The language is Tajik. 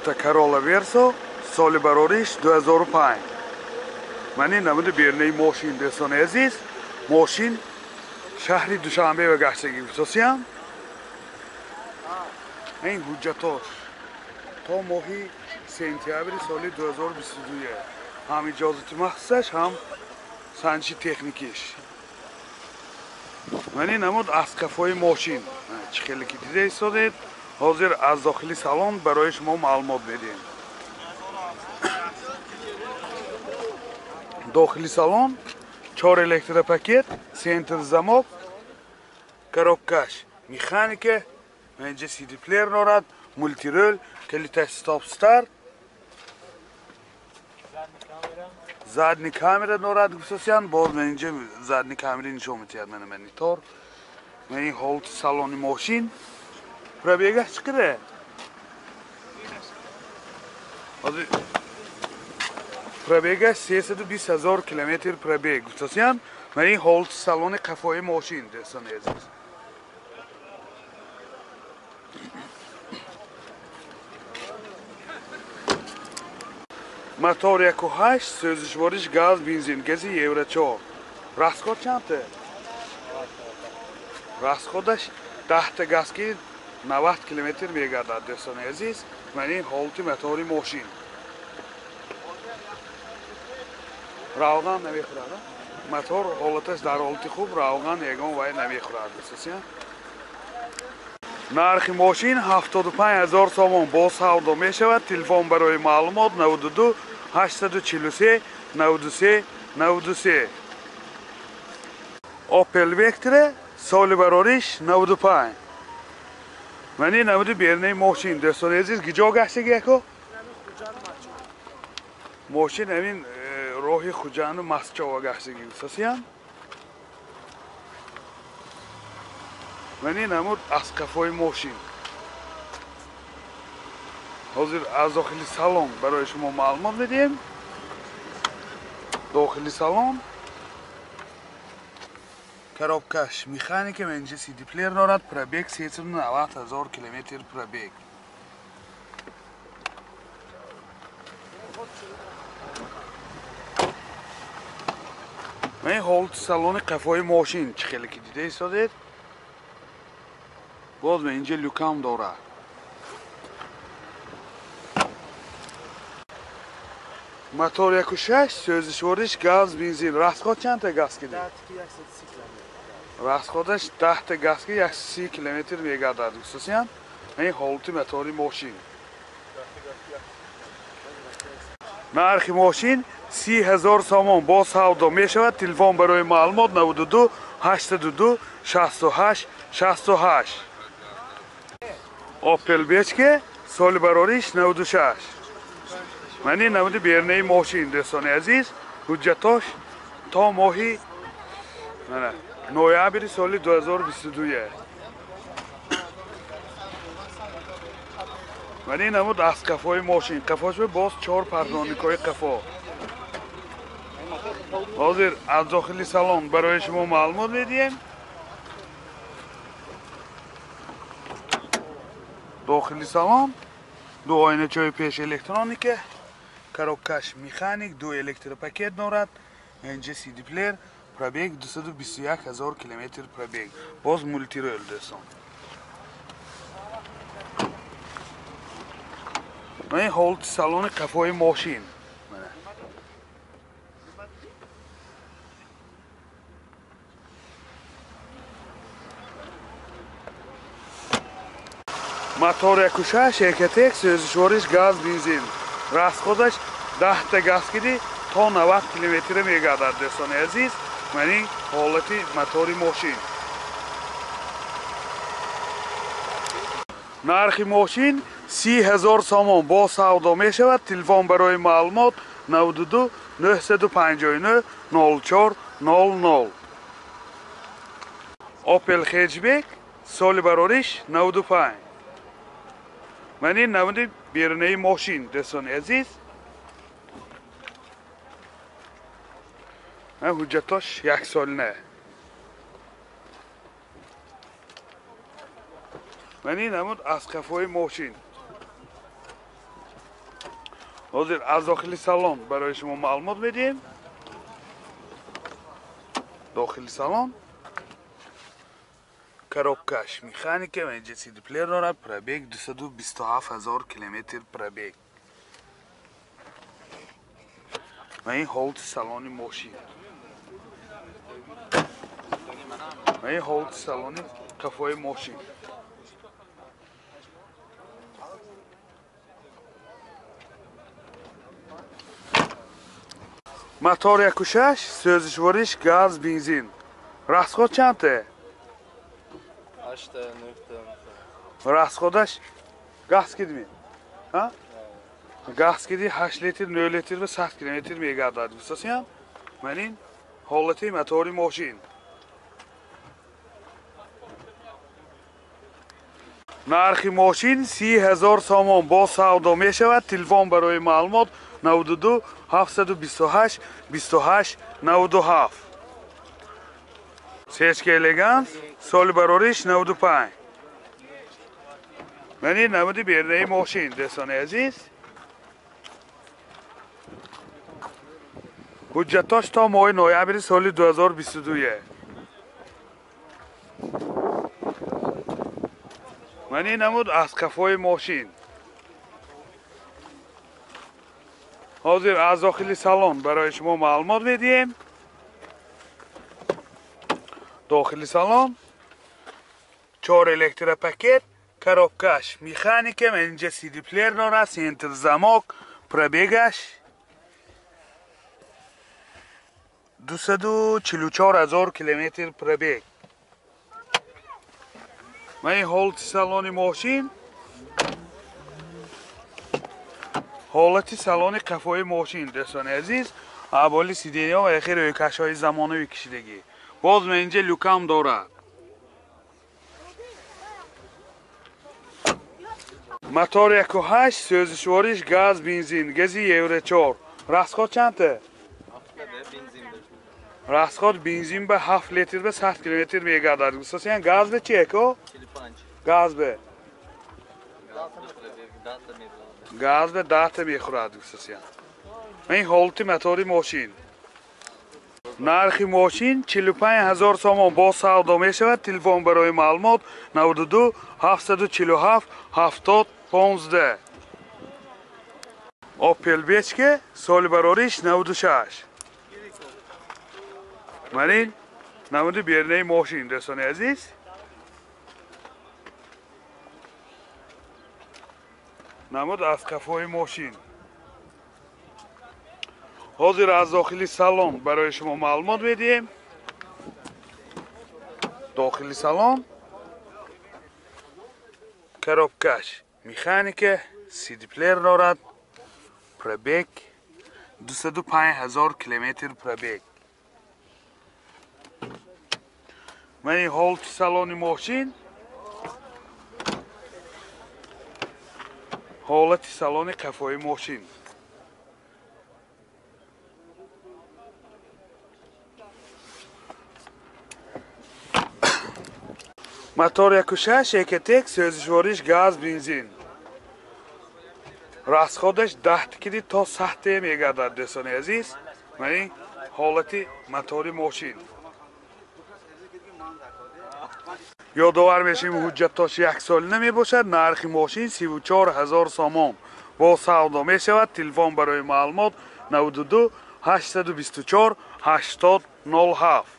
Toyota Corolla Verso соли барориш 2005. Ман ин намуди берунаи мошин дӯстони азиз, мошин шаҳри Душанбе ва гаштагӣ гуфтосиям. Ин ҳуҷҷатош то моҳи сентябри соли 2022 ҳам иҷозати махсусаш, ҳам санҷиши техникиш. Ман ин намуд аз қафои мошин чӣ хеле ки дида истодед, ҳозир аз дохили салон барои шумо маълумот медиҳем. Дохили салон 4 электропакет, центр замок, коробкаш механика, инҷа CD плеер дорад, мултирол, калиташ стоп старт, задний камера дорад гуфтосиян, боз ман инҷа задний камера нишон медиҳад мана монитор. Ман ин ҳолати салони мошин. Пробегаш чӣ қадар? Пробегаш 320 000 километр пробег гуфтосиян. Ман ин ҳолати салони қафои мошин дӯстони азиз. Мотор 1.8, сӯзишвориш газ, бензин, гази Евро 4. Расход чандта? Расходаш 10 газ ки 90 километр мегардад дӯстони азиз. Ман ин ҳолати мотори мошин. Равған намехӯрад. Мотор ҳолаташ дар ҳолати хуб, равған ягон вай намехӯрад дӯстосиям. Нархи мошин 75 000 сомон бо савдо мешавад. Телефон барои маълумот 92 843 93 93. Opel Vectra соли барориш 95. Ман ин намуди берунаи мошин дӯстони азиз. Гиҷо гаштаги яко? Мошин ҳамин роҳи Хуҷанду Мастчова гаштаги гуфтасиям. Ман ин намуд аз қафои мошин. Ҳозир аз дохили салон барои шумо маълумот медиҳем. Дохили салон коробкаш механика, инҷа CD плеер дорад, пробег 390 000 километр пробег. Ман ин ҳолати салони қафои мошин чӣ хеле ки дида истодед. Боз ман инҷа люкам дорад. Мотор 1.6, сӯзишвориш газ, бензин. Расход чандта газ киди? Расходаш 10 газ ки 130 километр мегардад гуфтосиян. Ин ҳолати мотори мошин. Нархи мошин 30 000 сомон бо савдо мешавад. Телефон барои маълумот 92 802 68 68. Opel Vectra соли барориш 96. Ман ин намуди берунаи мошин дӯстони азиз. Ҳуҷҷатош то моҳи ноябри соли 2022. Ман ин намуд аз қафои мошин. Қафош боз 4 парноникҳои қафо. Ҳозир аз дохили салон барои шумо маълумот медиҳем. Дохили салон ду оиначаҳои пеш электроника, коробкаш механик, ду электропакет дорад, инҷа CD плеер, пробег 221 000 километр пробег. Боз мултирол дӯстон. Ман ин ҳолати салони қафои мошин. Мотор 1.6, Экотек, сӯзишвориш газ, бензин. Расходаш 10 газ киди то 90 километр мегардад дӯстони азиз. Ман ин ҳолати мотори мошин. Нархи мошин 30 000 сомон бо савдо мешавад. Телефон барои маълумот 92 959 04 00. Opel Hatchback соли барориш 95. Ман ин намуди берунаи мошин дӯстони азиз. Ман ҳуҷҷатош яксолина. Ман ин намуд аз қафои мошин. Ҳозир аз дохили салон барои шумо маълумот медиҳем. Дохили салон коробкаш механика ва инҷа CD плеер дорад. Пробег 227 000 километр пробег. Ва ин ҳолати салони мошин. Ва ин ҳолати салони қафои мошин. Мотор 1.6, сӯзишвориш газ, бензин. Расход чанд те? 8 9. Расходаш газ кидми? Ҳа? Газ киди 8 литр, 9 литр ва 100 километр мегардад. Гуфтасиям? Ман ин ҳолати мотори мошин. Нархи мошин 30 000 сомон, бо савдо мешавад. Телефон барои маълумот 92 728 28 97. Сечка Элеганс, соли барориш 95. Ман ин намуди берунаи мошин, дӯстони азиз. Ҳуҷҷатош то моҳи ноябри соли 2022. Ман ин намуд аз қафои мошин. Ҳозир аз дохили салон барои шумо маълумот медиҳем. Дохили салон чор электропакет, коробкаш механика, инҷа CD плеер дорад, центр замок, пробегаш 244 000 километр пробег. Ман ин ҳолати салони мошин, ҳолати салони қафои мошин, дӯстони азиз. Аболи сиденья ва яхе рӯйкашҳои замонавӣ кишидагӣ. Боз ман инҷа люкам дорад. Мотор 1.8, сӯзишвориш газ, бензин, гази Евро 4. Расход чанд те? Расход бензин ба 7 литр ба 100 километр мегардад. Гуфтасиям, газ ба чи эко? 45. Газ ба? Газ ба 10 мехӯрад, гуфтасиям. Ин ҳолати мотори мошин. Нархи мошин 45 000 сомон, бо савдо мешавад. Телефон барои маълумот 92 747 70 15. Opel Vectra, соли барориш 96. Ман ин намуди берунаи мошин, дӯстони азиз. Намуд аз қафои мошин. Ҳозир аз дохили салон барои шумо маълумот медиҳем. Дохили салон коробкаш механика, CD плеер дорад, пробег 205 000 километр пробег. Ман ин ҳолати салони мошин, ҳолати салони қафои мошин. Мотор 1.6 Ecotec, сӯзишвориш газ, бензин. Расходаш 10 киди то 100 мегардад, дӯстони азиз. Ман ин ҳолати мотори мошин. Ёдовар мешавем, ҳуҷҷатош як солина мебошад. Нархи мошин 34 000 сомон, бо савдо мешавад. Телефон барои маълумот 92 824 80 07.